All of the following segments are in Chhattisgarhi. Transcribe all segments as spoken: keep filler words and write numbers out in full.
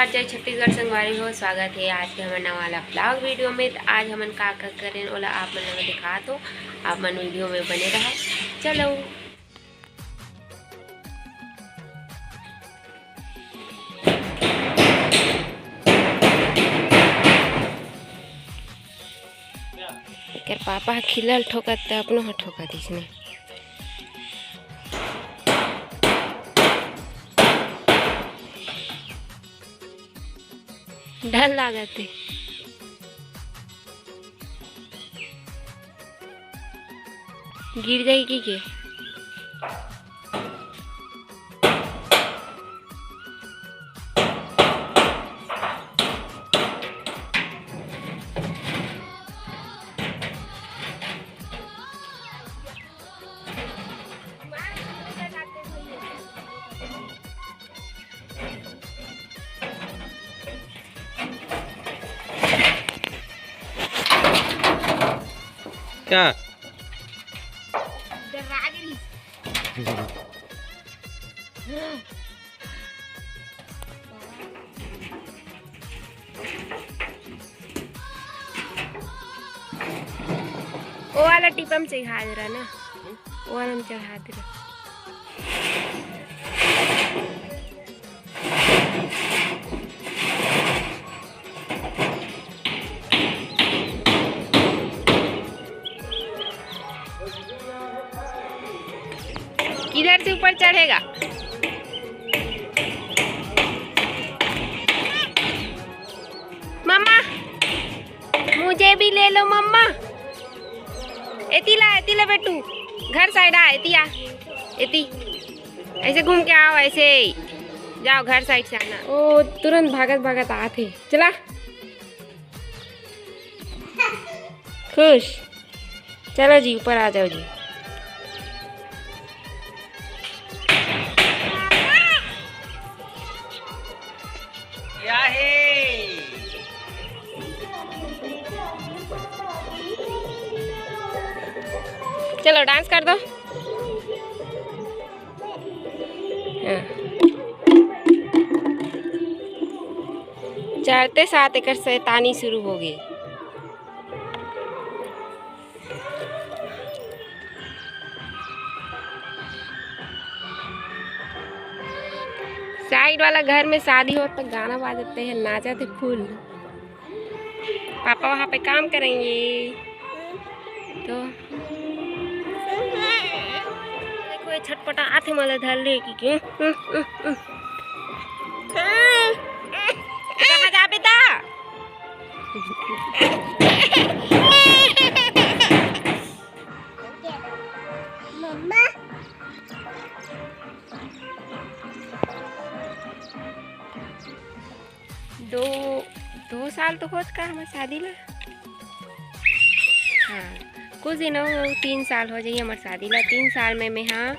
जय छत्तीसगढ़ संगवारी हो, स्वागत हे आज के हमर नवा वाला vlog video में। त आज हमन का का करेन ओला आप मन ला मैं दिखात हो, आप मन video में बने रहा। चलो। एकर पापा ह खिला ल ठोकत त अपनो ह ठोकत इसने। डर लागत हे। गिर जाही कहिके। क्या? ओ वाला टिपा म चढ़ा दे रहा ना, ओ वाला म चढ़ा दे रहा। किधर से ऊपर चढ़ेगा? मम्मा, मुझे भी ले लो मम्मा। एती ला, एती ला बेटू, घर side आ, एती आ, एती। ऐसे घूम के आओ, ऐसे ही। जाओ, घर side से आना। ओ, तुरंत भागत भागत आत हे। चला। खुश। चलो जी, ऊपर आ जाओ जी। चलो, dance कर दो। हाँ। चढ़ते साथ एकर शैतानी शुरू हो गई। Side वाला घर में शादी हो त गाना बाजत हे, नाचत हे full। पापा वहाँ पे काम करेंगे तो देखो, ये छटपटात हे, मोला धर ले कि के। कहाँ जाबे ता? मम्मा। दो, दो साल तो होत का हमर शादी ला? हाँ, कुछ दिन हो, तीन साल हो जाही हमर शादी ला। तीन साल में मैं हा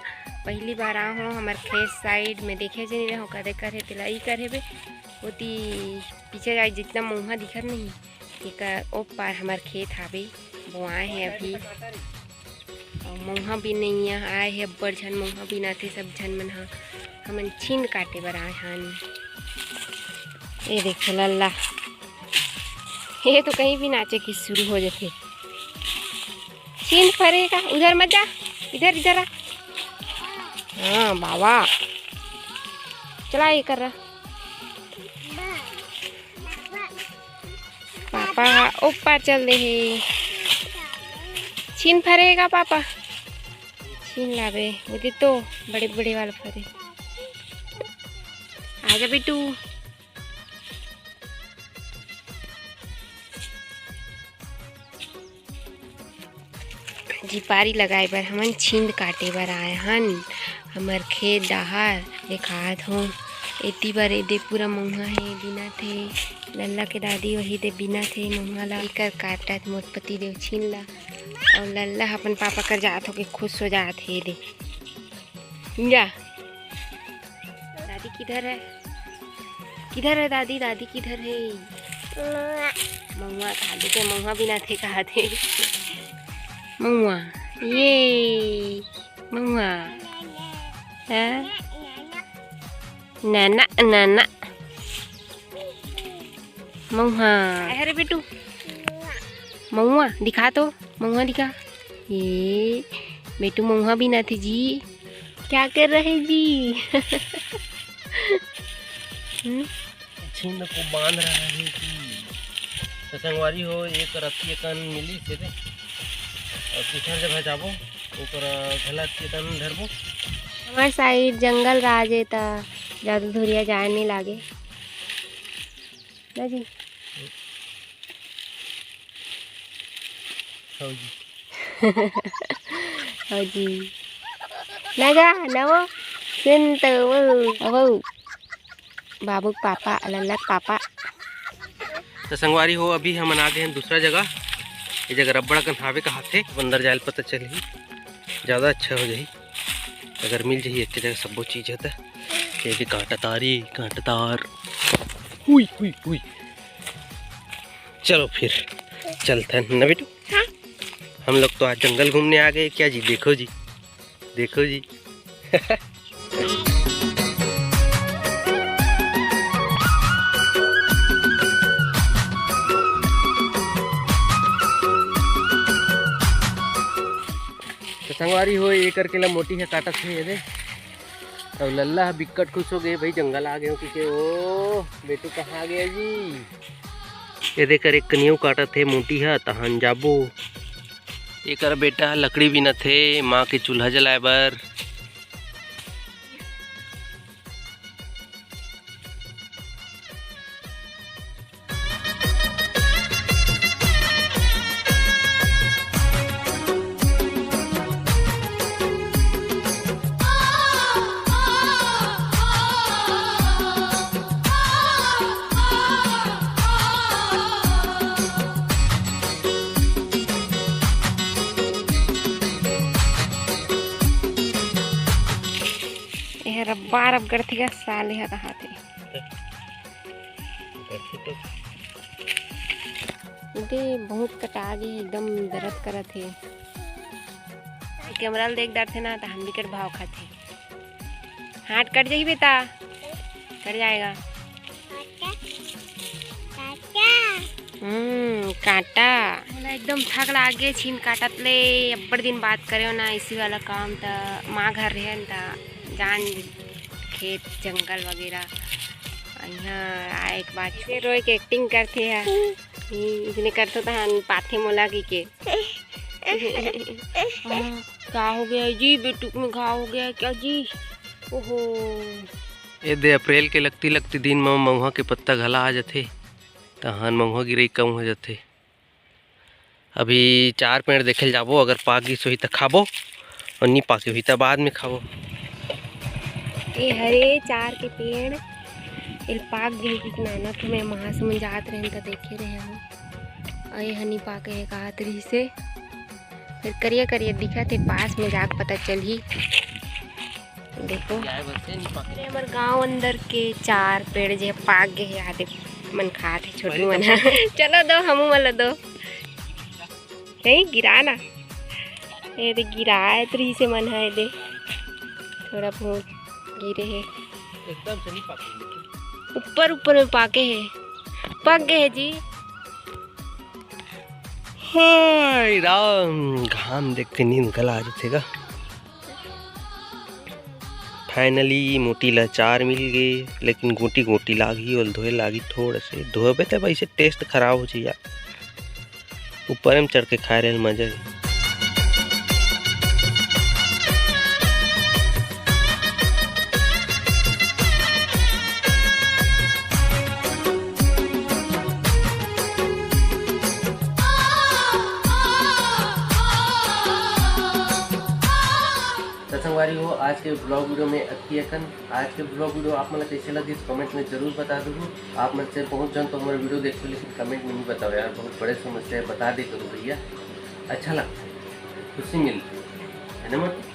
पहली बार आ हूँ हमर खेत side में, देखे जे नहीं रहो कदे कर हे तेला, ई कर हे बे। ओती पीछे जाए जितना मउहा दिखत नहीं, एकर ओ पार हमर खेत हावे, बोआए हे अभी। अउ मउहा बिनइया आए हे, अब्बड़ झन मउहा बिनाथे, सब झन मन ह। हमन छींद काटे बर आए हन। ये देखो लल्ला, ये तो कहीं भी नाचे की शुरू हो जाथे। छींद फरेगा, उधर मत जा, इधर, इधर आ। हाँ बाबा, चला ये कर रहा। पापा ऊपर चल दे हे। छीन फरेगा पापा। छीन लाबे, वो दे तो बड़े बड़े वाला फरे। आजा बिट्टू। झिपारी लगाए बर हमन छींद काटे बर आए हन। हमर खेत डाहर देखात हों। एती बर एदे पूरा मउहा हे, बिनत हे। लल्ला के दादी वही दे बिनत हे मउहा ला। एकर काटत मोर पति देव छीन ला। अउ लल्ला ह अपन पापा कर जात होके खुश हो जात हे दे। जा। दादी किधर है? किधर है दादी? दादी किधर है? मउहा खा लेते, मउहा बिनत हे, कहा थे। मउहा, ये मउहा। हाँ? नाना, नाना। मऊहा। अरे बेटू, मऊहा दिखा तो, मऊहा दिखा। ये बेटू मऊहा बीनत हे जी। क्या कर रहे जी? हम्म? छिंद को बांध रहा है जी। तो संगवारी हो, एक रत्ती अकन मिली से दे। और दूसर जगह जाबो, ओकर घला रत्ती अकन धरबो। हमार side जंगल राज हे, त जादू धुरिया जाए नहीं लागे। ना जी। हौ जी। हौ जी। ना गा, ना वो। सुन तो वो, वो। बाबू के पापा, लल्ला के पापा। तो संगवारी हो, अभी हमन आ गए हैं दूसरा जगह। ये जगह रबड़ अकन हावे कहाथे, अंदर जाए ल पता चलही, ज़्यादा अच्छा हो जाही। अगर मिल जाही एक जगह सब्बो चीज हे त। ये भी कांटा तारी, कांटा तार। हुई, हुई, हुई। चलो फिर चलते हैं ना बेटू। हाँ। हम लोग तो आज जंगल घूमने आ गए क्या जी? देखो जी, देखो जी। तो संगवारी हो, ये करके ला मोटी ह काटत हे, ये दे। तो लल्ला ह बिक्कट खुश हो गए भाई, जंगल आ गए हो कि के। ओ बेटू, कहाँ आ गया जी? ये दे कर एक कनियो काटत हे मोटी ह, तहन जाबो। एकर बेटा ह लकड़ी बीनत हे माँ के चूल्हा जलाए बर। एहर अब्बड़ अब्बड़ गड़थे गा साले ह कहाथे। दे बहुत कटा गे, एकदम दर्द करत हे। कैमरा ल देख डरथे ना, त हम बिकट भाव खाथे। हाथ कट जाही बेटा, कट जाएगा। हम्म, कांटा। मोला एकदम थक लाग गे छीन काटत ले, अब्बड़ दिन बात करे हो ना इसी वाला काम, त माँ घर रहे न, त जान खेत जंगल वगैरह। यहाँ आए के बाद से रोए के एक्टिंग करथे है। हम्म, इसने करथो तहन पाथे मोला की के। हाँ, का हो गया जी? बेटुक में घाव हो गया क्या जी? ओहो। ए दे, अप्रैल के लगती लगती दिन म मउहा के पत्ता घला आ जथे, तहान मउहा गिरई कम हो जथे। अभी चार पेड़ देखे ल जाबो, अगर पाक गिस होही त खाबो, और नी पाके होही त बाद में खाबो। ए हरे चार के पेड़, एल पाक गे कि नाना तो मैं महासमुंद जात रहेन त देखे रहे हूँ। अउ ए ह नी पाके हे काहत रहिसे। फिर करिया करिया दिखत हे, पास में जाके पता चलही। देखो, ये हमर गांव अंदर के चार पेड़ जे पाक गे हे, आधे मन खात हे छोटू मन ह। चलो दो, हमू मन ल दो। नहीं गिरा ना, ये दे गिराए तो रही से मन है दे, थोड़ा बहुत गिरे हे। एकदम से नहीं पाके, लेकिन ऊपर ऊपर में पाके हे, पक गए हे जी। हाय राम, घाम देख के नींद घला आ जथे गा। फाइनली मोटी ला चार मिल गे, लेकिन गोटी गोटी लागही, ओल धोए लागही थोड़ा से। धोबे त वैसे टेस्ट खराब हो जाही यार, ऊपर में चढ़ के खाए रहे मजा ही। त संगवारी हो, आज के vlog video में अतकी अकन। आज के vlog video आप मन ला कैसे लगिस, comment में जरूर बता दू। आप मन से बहुत जन तो हमारे video देखो, लेकिन comment में नहीं बताओ यार, बहुत बड़े समस्या है, बता दे करो भैया, अच्छा लगता है, खुशी मिलती है, है ना मम्मी?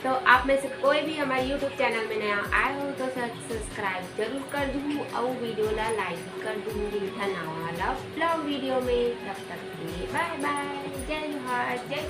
तो आप में से कोई भी हमारे YouTube channel में नया आए हो तो सब्सक्राइब जरूर कर दू, और video ला like भी कर दू। मिलता नवा वाला vlog video में, तब तक के लिए bye bye, जय जोहार, जय